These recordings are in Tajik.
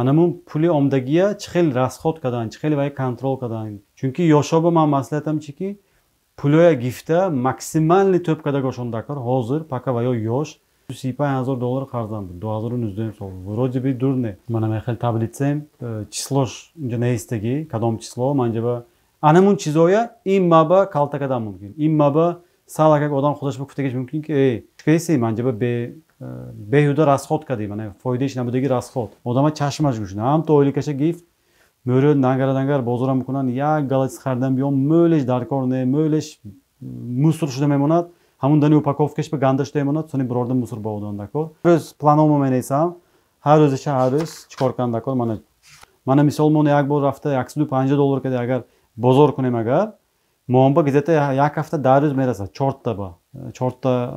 Анамун пули омдагия чӣ хел расход кардан, чӣ хел вай контрол кардан. Чунки ёшоба ман маслиҳатам чи ки пулоя гифта максимальный тӯб карда гошон дакор ҳозир пока ва ё ёш 35 000 доллар қарзам буд 2019 сол. Вроде бы дур не. Мана мехел таблицаем, числош инҷа неистагӣ, кадом число манҷаба анамун чизоя ин маба калта кардан мумкин. Ин маба сал акак одам худаш ба гуфтагиш мумкин ки э чикаиси манҷаба беҳуда расход кардӣ, мана фоидаиш набудаги расход. Одама чашмаш гушна. Ҳам то ойликаша гифт мӯрӯ дангара дангар бозора мекунанд, як гала чиз харидан биём, мӯлеш дар кор не, мӯлеш мусор шуда мемонад, ҳамун дани упаковкаш ба ганда шуда мемонад, сони бирорда мусор ба одам дакор. Рӯз планомо менависам, ҳар рӯзаша ҳар рӯз чӣ кор кунам дакор. Мана мисол мо як бор рафта 150 доллар кади агар бозор кунем, агар моҳонба где-то як ҳафта 10 рӯз мерасад, чорта ба чорта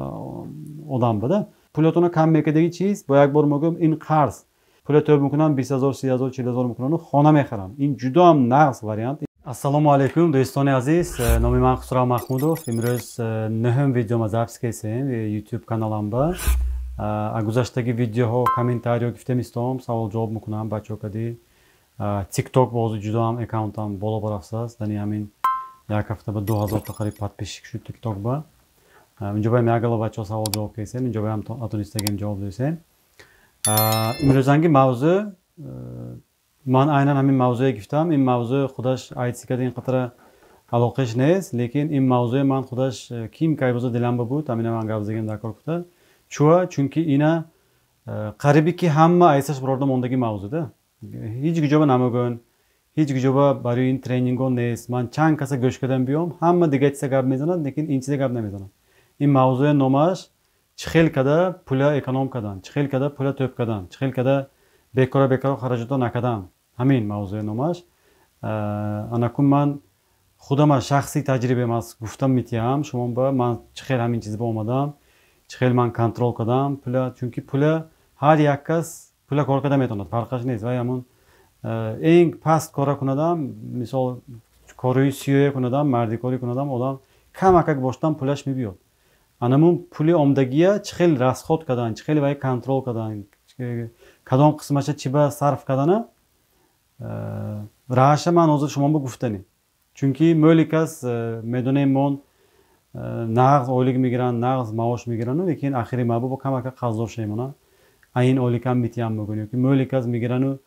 одам бада. Пулатона кам мекардаги чиз бо як бор мегӯям, ин қарз. Пула тӯб мекунам, 20 000, 30 000, 40 000 мекунану хона мехарам. Ин ҷудоам нағз вариант. Ассалому алайкум, дӯстони азиз, номи ман Хусрав Маҳмудов. Имрӯз нӯҳум видеома запись кесем YouTube каналамба. Гузаштаги видеоҳо комментариё гифтем истом, савол ҷавоб мекунам бачаҳо кади. Тикток бози ҷудоам аккаунтам боло барафтааст, дани ҳамин як ҳафта ба 2000 та қариб подписчик шуд тикток ба. Инҷо баям як гала бачаҳо савол ҷавоб кесем, инҷо баям атонистагем ҷавоб додем. Имрӯзанги мавзӯъ ман айнан ҳамин мавзӯе гифтам. Ин мавзӯъ худаш айтси кади ин қатара алоқаш нест, лекин ин мавзӯе ман худаш ким кайбоза диламба буд, ҳамина ман гап задагем дар кор гуфта. Чуа? Чунки ина қарибе ки ҳама айсаш бирорда мондаги мавзӯъ да. Ҳеҷ гуҷоба намегӯянд, ҳеҷ гуҷоба барои ин тренингҳо нест. Ман чанд каса гӯш кардам биём, ҳама дига чиза гап мезанад, лекин ин чиза гап намезанад. Ин мавзӯе номаш чӣ хел када пула эконом кардан, чӣ хел када пула тӯб кардан, чӣ хел када бекора бекоро хараҷото накардан. Ҳамин мавзӯи номаш. Анакун ман худама шахси таҷрибаам аст, гуфтам метиҳам шумо ба ман чӣ хел ҳамин чиз ба омадам, чӣ хел ман контрол кардам пула. Чунки пула ҳар як кас пула кор карда метавонад, фарқаш нест. Вай ҳамун эн паст кора кунадам, мисол корои сиёя кунадам, мардикорӣ кунадам, одам камакак боштам пулаш мебиёд. Анамун пули омдагия чӣ хел расход кардан, чӣ хел вай контрол кардан, кадом қисмаша чӣ ба сарф кардана раҳаша ман ҳозир шумо ба гуфтанӣ. Чунки мӯли кас медонем, мон нағз ойлик мегиранд, нағз маош мегирану, лекин ахири маъбу бо камака қарздор шуда мемонанд. Айн ойликам митиям мегӯн, ёки мӯли кас мегирану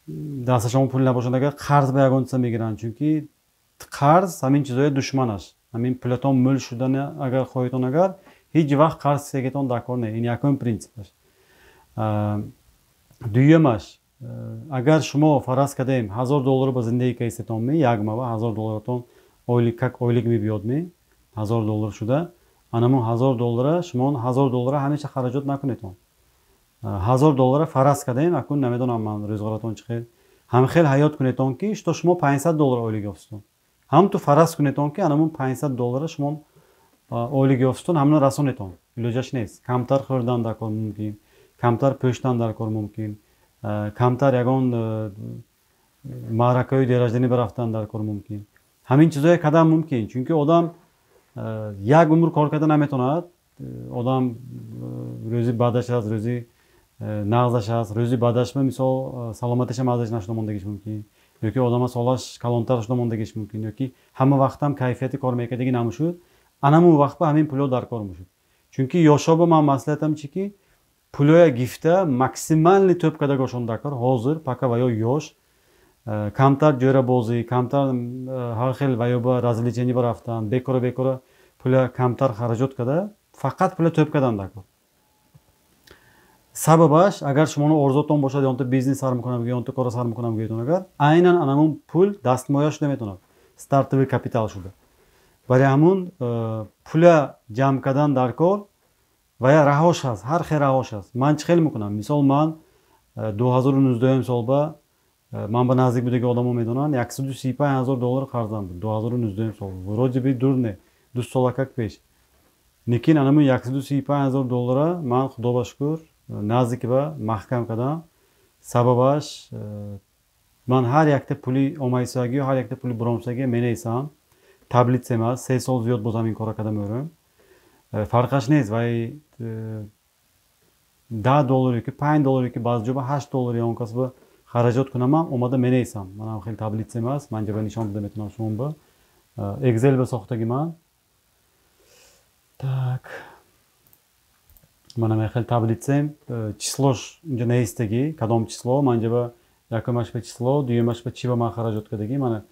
дасташон пул набошад, агар қарз ба ягон чиза мегиранд. Чунки қарз ҳамин чизои душманаш. Ҳамин пулатон мӯл шудани агар хоҳитон, агар ҳеҷ вақт қарз сегетон дар кор не. Ин якум принсипаш. Дуюмаш, агар шумо фараз кардем 1000 доллар ба зиндагӣ кайсетон ми як мава 1000 долларатон ойлик как ойлик мебиёд ми 1000 доллар шуда, анамун 1000 доллара шумо 1000 доллара ҳамеша хараҷот накунетон. 1000 доллара фараз кардем, акун намедонам ман рӯзғоратон чӣ хел, ҳамхел ҳаёт кунетон ки что шумо 500 доллар ойлик ёфтитон. Ҳамту фараз кунетон ки анамун 500 доллара шумо ойлик ёфтитон, ҳамна расонетон, илоҷаш нест. Камтар хӯрдан дар кор мумкин, камтар пӯштан дар кор мумкин, камтар ягон маъракаҳои день рождения барафтан дар кор мумкин. Ҳамин чизое кардан мумкин, чунки одам як умр кор карда наметавонад. Одам рӯзи бадаш аст, рӯзи нағзаш аст. Рӯзи бадашма мисол саломатиша маззаш нашуда мондагиш мумкин, ёки одама солаш калонтар шуда мондагиш мумкин, ёки ҳама вақтам кайфияти кор мекардагӣ намушуд. Анамун вақт ба ҳамин пуло дар кор мушуд. Чунки ёшоба ман маслиҳатам чи ки пулоя гифта максимальный тӯб карда гошон дар кор ҳозир пока ва ё ёш. Камтар ҷӯрабозӣ, камтар ҳар хел ва ё ба развлечение барафтан, бекора бекора пула камтар хараҷот карда, фақат пула тӯб кардан дар кор. Сабабаш, агар шумоно орзуотон бошад, ёнто бизнес сар мекунам, ёнто кора сар мекунам гӯетон, агар айнан анамун пул дастмоя шуда метавонад, стартовый капитал шуда. Барои ҳамун пула ҷамъ кардан дар кор ва я раҳош ҳаст, ҳар хел раҳош ҳаст. Ман чӣ хел мекунам? Мисол, ман 2019 солба ман ба наздик будаги одамо медонанд, 135 000 доллар қарзам буд 2019 сол. Вроде бы дур не, 2 солакак пеш. Лекин анамун 135 000 доллара ман, худо ба шукр, наздики ба маҳкам кардам. Сабабаш, ман ҳар якта пули омайсагию ҳар якта пули буромсагия менависам. Таблицам аст, 3 сол зиёд боз ҳамин кора карда меорам. Фарқаш нест вай. $10 ёки $5 ёки баъзе ҷо ба $8 ё он кас ба хараҷот кунамам, омада менависам. Манам хеле таблицам аст, ман ҷаба нишон дода метавонам шумо ба Excel ба сохтаги ман. Так, манам хеле таблицам, числош инҷа навистагӣ, кадом число, ман ҷаба якумаш ба число, дуюмаш ба чӣ ба ман хараҷот кардагӣ, мана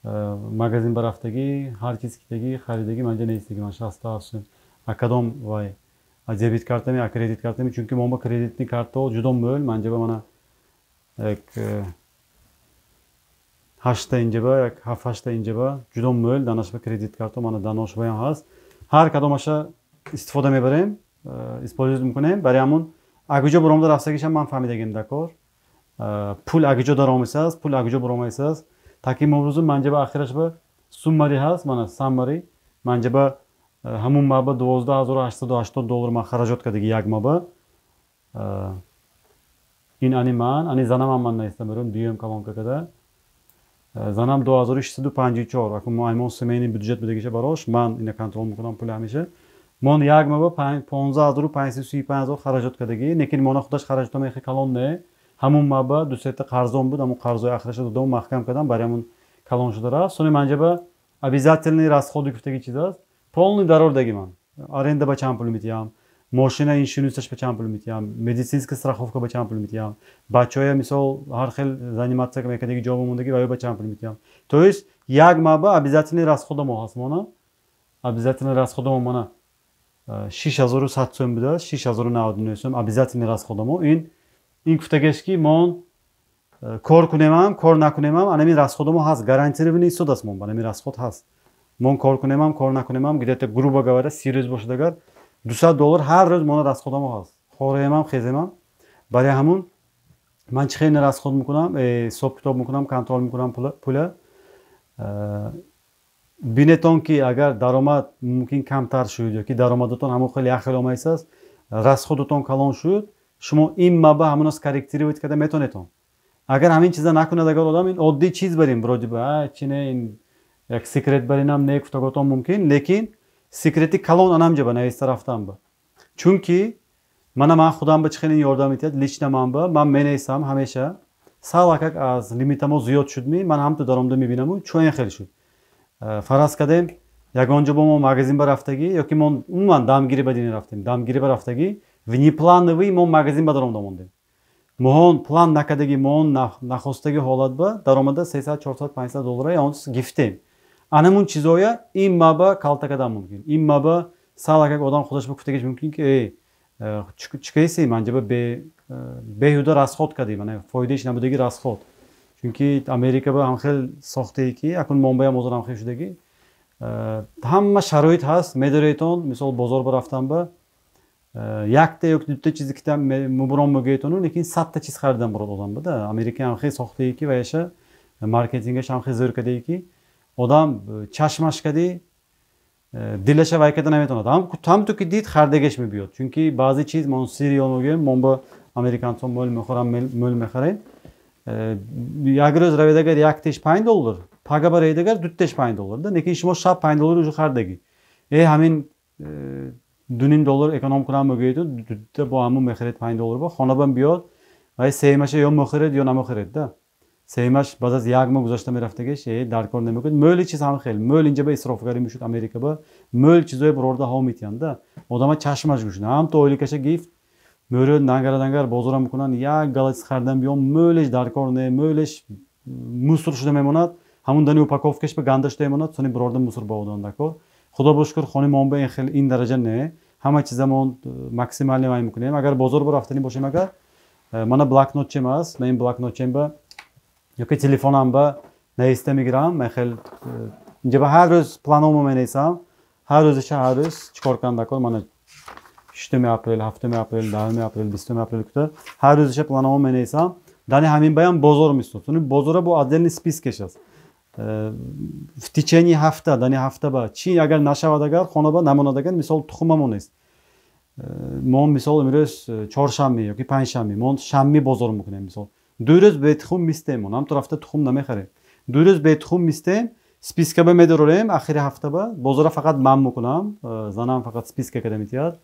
магазин ба рафтагӣ, ҳар чиз китагӣ, харидагӣ, ман ҷа навистагӣ, ман 67 сум. А кадом вай? А дебит картами, а кредит картами, чунки мо ба кредитный карто ҷудо мӯл, ман ҷаба мана як ҳаштта инҷаба, як ҳафт ҳаштта инҷаба ҷудо мӯл, данашба кредит карто, мана даношбаям ҳаст. Ҳар кадомаша истифода мебарем, использовать мекунем. Барои ҳамун агуҷо буромада рафтагишам ман фаҳмидагим дакор. Пул агуҷо даромисааст, пул агуҷо буромайсааст. Таким образом манҷаба ахираш ба summary ҳаст, мана summary манҷаба ҳамун маба $12,880 ман хараҷот кардагӣ як маба. Ин ани ман, ани занамам ман наистам берун дуюм колонка када. Занам 2654, акун мо аймон семейный бюджет будагиша барош, ман ина контрол мекунам пули ҳамеша. Мон як маба 15,535 хараҷот кардагӣ, лекин мона худаш хараҷото мехе калон не. Ҳамун маба ду сета қарзон буд, ҳамун қарзои ахираша додам, маҳкам кардам, барои ҳамун калон шуда рафт. Сони манҷаба обязательный расходы гуфтаги чиз аст. Полный дарордаги ман. Аренда ба чанд пул метиҳам, мошина insurance аш ба чанд пул метиҳам, медицинская страховка ба чанд пул метиҳам, бачаҳоя мисол ҳар хел заниматься мекардаги ҷо мондаги ва ё ба чанд пул метиҳам. То есть як маба обязательный расхода мо ҳаст мона. Обязательный расхода мо мона 6100 сом будааст, 6099 сом обязательный расхода мо. Ин гуфтагеш ки мон кор кунемам, кор накунемам, анамин расхода мо ҳаст, гарантированный суд аст мон, анамин расход ҳаст. Мон кор кунемам, кор накунемам, где-то грубо говоря, 30 рӯз бошад агар, $200 ҳар рӯз мона расходамо ҳаст. Хораемам, хеземам. Барои ҳамун ман чӣ хеле расход мекунам, ҳисоб китоб мекунам, контрол мекунам пула. Бинетон ки агар даромад мумкин камтар шуд ё ки даромадатон ҳамон хеле як хел омайсааст, расходатон калон шуд, шумо ин маба ҳамоно скорректировать карда метавонетон. Агар ҳамин чиза накунад агар одам, ин оддӣ чиз барин, вроде бы, чи не, ин як секрет баринам не гуфтаготон мумкин, лекин секрети калон анам ҷаба нависта рафтам ба. Чунки мана ман худам ба чӣ хеле ёрдам метиҳад, лично ман ба, ман менависам ҳамеша, салакак аз лимитамо зиёд шудми, ман ҳамту даромада мебинаму чӯен хел шуд. Фараз кардем, ягон ҷо бо мо магазин ба рафтагӣ, ёки мо умуман дамгирӣ ба дини рафтем, дамгирӣ ба рафтагӣ, внеплановый мо магазин ба даромада мондем. Моҳон план накардагӣ, моҳон нахостагӣ ҳолат ба даромада 300, 400, 500 доллара ягон чиз гифтем. Анамун чизоя ин маба калта кардан мумкин. Ин маба салакак одам худаш ба гуфтагиш мумкин ки эй чӣ кайси манҷаба беҳуда расход кардем, мана фоидаиш набудаги расход. Чунки Америка ба ҳам хел сохтае ки акун момбаям ҳозир ҳам хел шудагӣ. Ҳама шароит ҳаст, медаретон, мисол бозор ба рафтан ба якта ё дута чизе ки мубурон мегӯетону, лекин садта чиз харидан бурад одам буда. Америка ҳам хел сохтае ки ваяша маркетингаш ҳам хел зӯр кардае ки одам чашмаш кади дилаша вай карда наметавонад. Ҳамту ки дид хардагаш мебиёд. Чунки баъзе чиз мон cereal мегӯем, мон ба американцо мӯл мехӯрам, мӯл мехарем. Як рӯз равед агар як теш $5, пага ба равед агар ду теш $5 да, лекин шумо шаб $5 уже хардагӣ. Ҳамин $2.5 эконом кунам мегӯеду, дута бо ҳамун мехаред $5 ба, хона бам биёд, вай сеюмаша ё мехӯред ё намехӯред да. Сеюмаш баъд аз як моҳ гузашта мерафтагиш, дар кор намекунед. Мӯли чиз ҳам хел, мӯл инҷа ба исрофгарӣ мешуд Америка ба, мӯл чизое бурорда ҳо метиҳанд да. Одама чашмаш гушна, ҳам то ойликаша гифт, мӯрӯ дангара дангар бозора мекунанд, як гала чиз харидан биём, мӯлеш дар кор не, мӯлеш мусор шуда мемонад, ҳамун дани упаковкаш ба ганда шуда мемонад, сони бурорда мусор ба одам дар кор. Худо бо шукр хони мон ба ин хел ин дараҷа не, ҳама чиза мон максимально вай мекунем. Агар бозор ба рафтанӣ бошем агар, мана блокнотчем аст, ман ин блокнотчем ба ёки телефонам ба нависта мегирам, ман хел инҷа ба ҳар рӯз планомо менависам, ҳар рӯзаша ҳар рӯз чӣ кор кунам дар кор, мана 6 апрел, 7 апрел, 10 апрел, 20 апрел кута ҳар рӯзаша планомо менависам. Дани ҳамин баям бозор мистод. Сони бозора бо отдельный спискаш аст. В течение ҳафта, дани ҳафта ба чӣ агар нашавад агар хона ба намонад агар, мисол тухмамо нест. Мо мисол имрӯз чоршанбе ёки панҷшанбе, мо шанбе бозор мекунем мисол. Ду рӯз бетухум мистем, мо ҳамту рафта тухум намехарем. Ду рӯз бетухум мистем, списка ба медорем, ахири ҳафта ба бозора фақат ман мекунам, занам фақат списка карда метиҳад.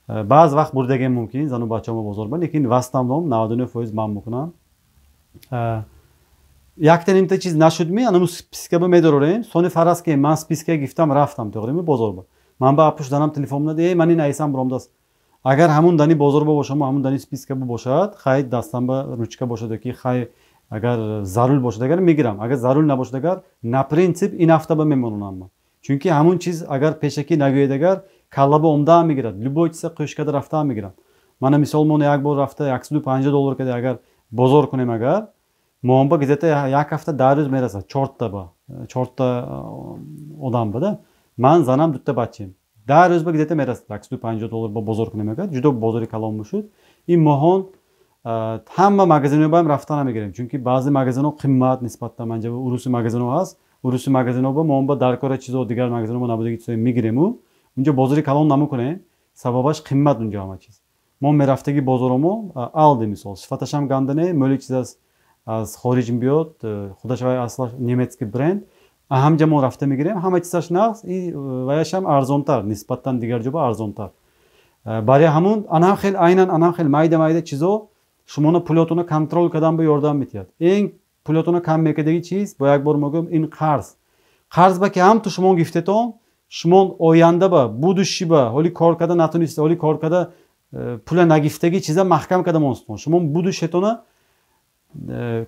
Баъз вақт бурдагем мумкин зану бачаҳомо бозор ба, лекин в основном 99% ман мекунам. Якта нимта чиз нашудми, анаму списка ба медорорем. Сони фараз ки ман списка гифтам, рафтам, тоғрими, бозор ба. Ман ба апуш занам телефон мекунад: «Эй, ман ин айсам биромдааст». Агар ҳамун дани бозор ба бошам, ҳамун дани списка ба бошад, хай, дастам ба ручка бошад ёки хай, агар зарур бошад, агар мегирам. Агар зарур набошад, агар на принцип ин ҳафта ба мемонам ман, чунки ҳамун чиз агар пешакӣ нагӯед, агар каллаба омдаам мегирад, любой чиза қӯшкада рафтаам мегирам. Мана мисол, мо як бор рафта 150 доллар када агар бозор кунем, агар моҳонба где-то як ҳафта 10 рӯз мерасад, чорта ба чорта одам бада, ман, занам, дута бачем, 10 рӯз ба где-то мерасад 150 доллар ба бозор кунем. Агар ҷудо бозори калон бошуд, ин моҳон ҳама магазинҳо баам рафта намегирем, чунки баъзе магазинҳо қимат нисбатан. Манҷа уруси магазинҳо ҳаст, уруси магазинҳо ба моҳон ба даркора чизо, дигар магазинҳо ба набудаги чизо мегирему унҷо бозори калон намекунем, сабабаш қимат унҷо ҳама чиз. Мо мерафтаги бозоромо Алди, мисол, сифаташам ганда не, мӯли чиз аз хориҷ биёд, худаш вай аслаш немецкий бренд, ҳамҷа мо рафта мегирем, ҳама чизаш нағз и ваяшам арзонтар, нисбатан дигар ҷо ба арзонтар. Барои ҳамун анам хел, айнан анам хел майда майда чизо шумоно пулотонро контрол кардан ба ёрдам метиҳад. Ин пулотонро кам мекардаги чиз, бо як бор мегӯям, ин қарз. Қарз ба ки ҳам ту шумо гифтетон, шумо оянда ба будущий ба ҳоли кор карда натониста, ҳоли кор карда пула нагифтаги чиза маҳкам карда монстон. Шумо будущий тона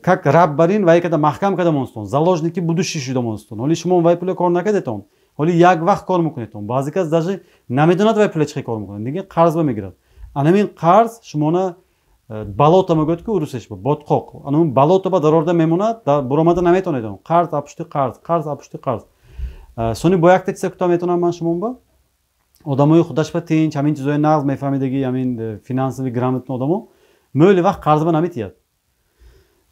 как раб барин вай карда маҳкам карда монстон, заложники будущий шуда монстон. Ҳоли шумо вай пула кор накардетон, ҳоли як вақт кор мекунетон. Баъзе кас даже намедонад вай пула чӣ хел кор мекунад, лекин қарз ба мегирад. Анамин қарз шумона болото мегӯяд ки урусеш, ботқоқ, анамин болото ба дарорда мемонад, буромада наметонед. Қарз апушти қарз, қарз апушти қарз. Сони бо якта чиза кӯтоҳ метавонам ман шумоба. Одамои худаш ба тинч, ҳамин чизои нағз мефаҳмидаги, ҳамин финансовый грамотный одамо мӯли вақт қарз ба наметиҳад.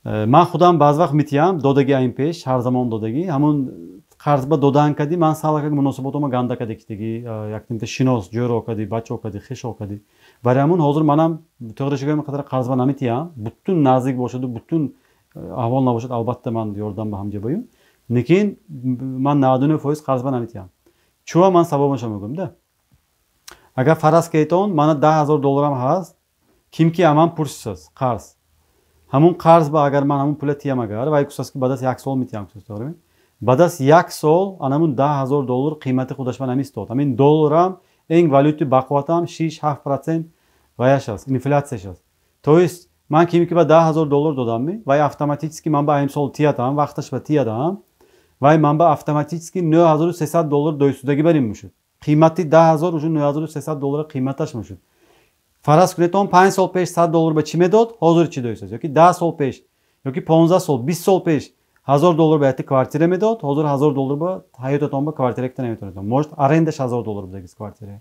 Ман худам баъз вақт метиҳам, додаги, аин пеш ҳар замон додаги. Ҳамун қарз ба додан кади ман салакак муносиботома ганда кади, китаги яктимта шинос ҷӯро кади, бачо кади, хешо кади. Барои ҳамун ҳозир манам тоғри шигоям қадар қарз ба наметиҳам. Бутун наздик бошаду бутун аҳвол набошад, албатта, ман ёрдам ба ҳамҷа баюм, лекин ман 99% қарз ба наметиҳам. Чуа ман сабабаша мегӯям да. Агар фараз каетон, мана 10 000 долларам ҳаст, ким ки аман пурсисас қарз, ҳамун қарз ба агар ман ҳамун пула тиям, агар вай кусас ки баъд аз як сол метиҳам, баъд аз як сол анамун 10 000 доллар қимати худаш ба намистод. Ҳамин долларам эн валюти бақувватам 6-7% ваяш аст, инфляцияш аст. То есть ман ким ки ба 10 000 доллар додамми, вай автоматически ман ба ҳамин сол тиядам, вақташ ба тиядам, вай ман ба автоматически 9300 доллар дойсудагӣ барин мешуд. Қимати 10 000 уже 9300 доллар қиматаш мешуд. Фараз кунед, он 5 сол пеш 100 доллар ба чӣ медод, ҳозир чӣ дойсад? Ёки 10 сол пеш, ёки 15 сол, 20 сол пеш 1000 доллар ба якта квартира медод, ҳозир 1000 доллар ба ҳаётатон ба квартира кита наметавонед. Может, арендаш 1000 доллар будагист квартира.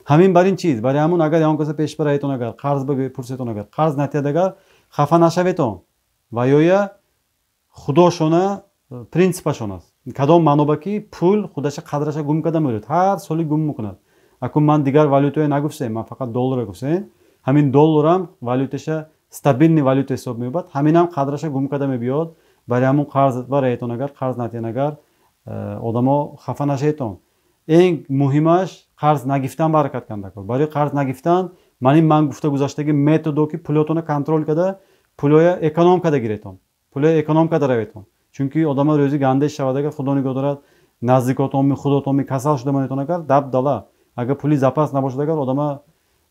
Ҳамин бар ин чиз. Барои ҳамун агар ягон каса пеш бараетон, агар қарз пурсетон, агар қарз натиҳад, агар хафа нашаветон. Ва ёя худошона принсипашон аст. Кадом маъно ки пул худаша қадраша гум карда меравад, ҳар соли гум мекунад. Акун ман дигар валютое нагуфтем, ман фақат долларро гуфтем. Ҳамин долларам валюташа стабильный валюта ҳисоб меёбад, ҳаминам қадраша гум карда мебиёд. Барои ҳамун қарз бараетон, агар қарз натиҳанд, агар одамо хафа нашаетон. Эн муҳимаш қарз нагифтан баракат кандакор. Барои қарз нагифтан ман ин ман гуфта гузаштаги методо ки пулотонро контрол карда, пулоя эконом карда гиретон, пулоя эконом карда раветон. Чунки одама рӯзи гандеш шавад, агар худо нигоҳ дорад, наздикотонми, худотонми касал шуда монетон, агар дабдала, агар пули запас набошад, агар одама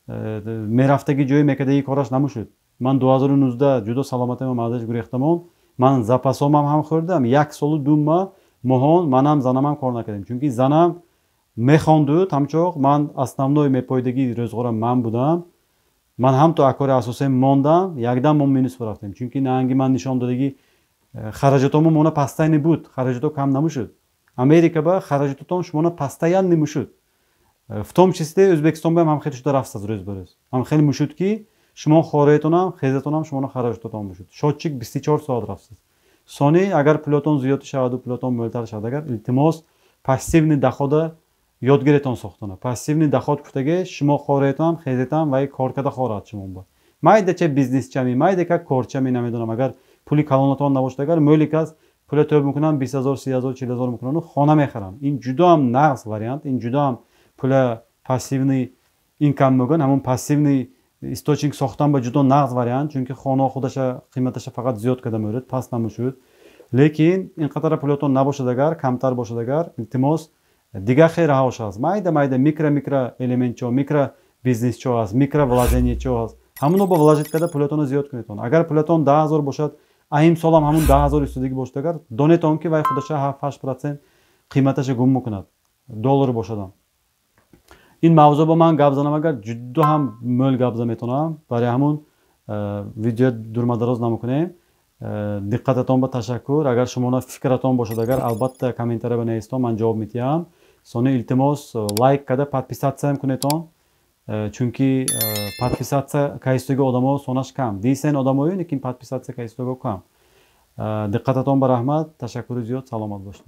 мерафтаги ҷои мекардаги кораш намушуд. Ман 2019 ҷудо саломатима мазаш гурехтамон, ман запасомам ҳам хӯрдам. Як солу 2 моҳ моҳон манам занамам кор накардем, чунки занам мехонду ҳамчоқ, ман основной мепоидагии рӯзғорам ман будам. Ман ҳам то акори асосем мондам, якдам мо минус рафтем, чунки наанги ман нишон додагӣ хараҷотомо мона постоянный буд, хараҷото кам намушуд. Америка ба хараҷототон шумона постоянный мушуд, в том числе Ӯзбекистон ба ҳам хеле шуда рафтаз, рӯз ба рӯз ҳам хеле мушуд, ки шумо хораетонам, хезатонам, шумоно хараҷототон мушуд, счётчик 24 соат рафтаз. Сони агар пулотон зиёд шаваду пулотон мӯлтар шавад, агар, илтимос, пассивный доход а ёд гиретон сохтана. Пассивный доход гуфтаге шумо хораетонам, хезетам вай кор карда хорад шумо ба майдача бизнесчами, майдака корчами, намедонам. Агар пули калонатон набошад, агар мӯлик аст, пула тӯб мекунам, 20 000, 30 000, 40 000 мекунану хона мехарам. Ин ҷудоам нағз вариант, ин ҷудоам пула пассивный. Income мегӯянд, ҳамун пассивный источник сохтан ба ҷудо нағз вариант, чунки хонаҳо худаша қиматаша фақат зиёд карда меравад, паст намешуд. Лекин ин қадара пулотон набошад агар, камтар бошад агар, илтимос, дигар хел раҳош ҳаст. Майда майда микро микро элементчо, микро бизнесчо ҳаст, микро вложениечо ҳаст. Ҳамуно бо вложить карда пулатонро зиёд кунедон. Агар пулатон 10 000 бошад, аим солам ҳамун 10 000 истодагӣ бошад агар, донетон, ки вай худаша 7-8% қиматаша гум мекунад, доллар бошадам. Ин мавзӯъ ба ман гап занам агар, ҷудо ҳам мӯл гап зада метавонам. Барои ҳамун видео дурмадароз намекунем. Диққататон ба ташаккур. Агар шумона фикратон бошад агар, албатта, комментария ба навистон, ман ҷавоб медиҳам. Сони, илтимос, лайк карда подписатсиям кунедон, чунки подписаться кайстоги одамо сонаш кам дисен одамою, лекин подписаться кайстого кам. Диққататон ба раҳмат, ташаккури зиёд, саломат бошед.